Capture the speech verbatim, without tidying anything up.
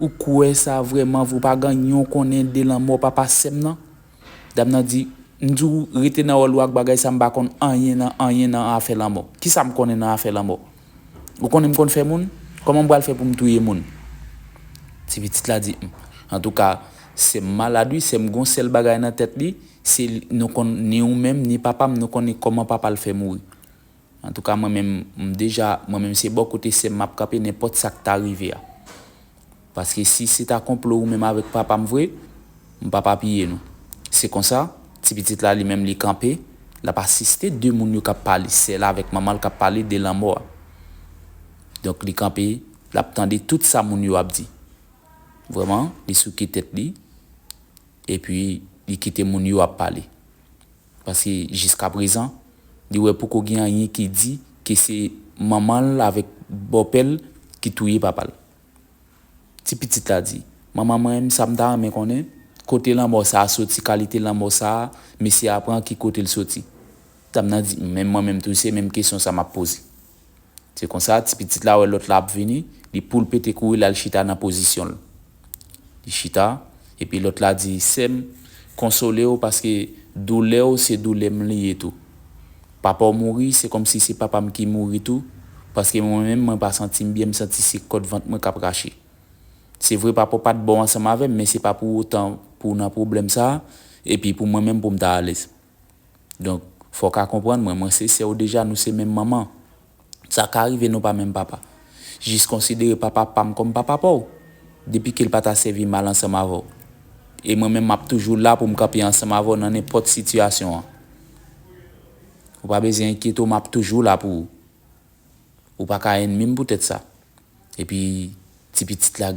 Ou kwè sa vrèman vre, ou pa gen anyen w konnen de lanmò papa sè m nan? Dam nan di, m di w rete nan wòl ou ak bagay sa, m pa konn anyen nan, anyen nan afè lanmò. Kisa m konnen nan afè lanmò? Ou konnen m konn fè moun? Kòman m pral fè pou m touye moun? Ti pitit la di, "Hmm. Antouka, sè m malad wi, sè m gon sèl bagay nan tèt li, se li, nou konn ni ou menm, ni papa m, nou konnen kòman papa l fè mouri. Antouka, mwen menm, m deja, mwen menm se bò kote sè m m ap kanpe nenpòt sa k ta rive a. Paske si se ta konplo ou menm avèk papa m vre, m p ap apiye nou." Se konsa, ti pitit la li menm li kanpe, l ap asiste de moun yo k ap pale, sè l avèk manman l k ap pale de lanmò a. Donk li kanpe, l ap tande tout sa moun yo ap di. Vrèman, li souke tèt li, epi li kite moun yo ap pale. Paske jiska prezan, li wè poko gen anyen ki di ke se manman l avèk bòpè l ki touye papa l. Ti pitit la di, "Manman mwen, sa m ta renmen konnen, kote lanmò sa a soti, kalite lanmò sa a, mesye a pran, ki kote l soti?" Dam nan di, "Menm mwen menm tou, se menm kesyon sa m ap poze." Se konsa, ti pitit la wè lòt la ap vini, li poul pete kouri, l al chita nan pozisyon l. Li chita, epi lòt la di, "Sè m, konsole w paske doulè w se doulè m li ye tou. Papa w mouri, se kòmsi se papa m ki mouri tou, paske mwen menm, mwen pa santi m byen, m santi se kòd vant mwen k ap rache. Se vre papa w pa t bon ansanm avè m, men se pa pou otan pou w nan pwoblèm sa a, epi pou mwen menm pou m ta alèz. Donk, fò w ka konprann mwen, mwen se sè w deja, nou se menm manman. Sa ka rive nou pa menm papa. Jis konsidere papa pa m kòm papa pa w, depi ke l pa ta sèvi mal ansanm avè w. E mwen menm, m ap toujou la pou m kanpe ansanm avè w nan nenpòt sitiyasyon an. Ou pa bezwen enkyete w, m ap toujou la pou ou. Ou pa ka ènmi m poutèt sa." Epi, ti pitit la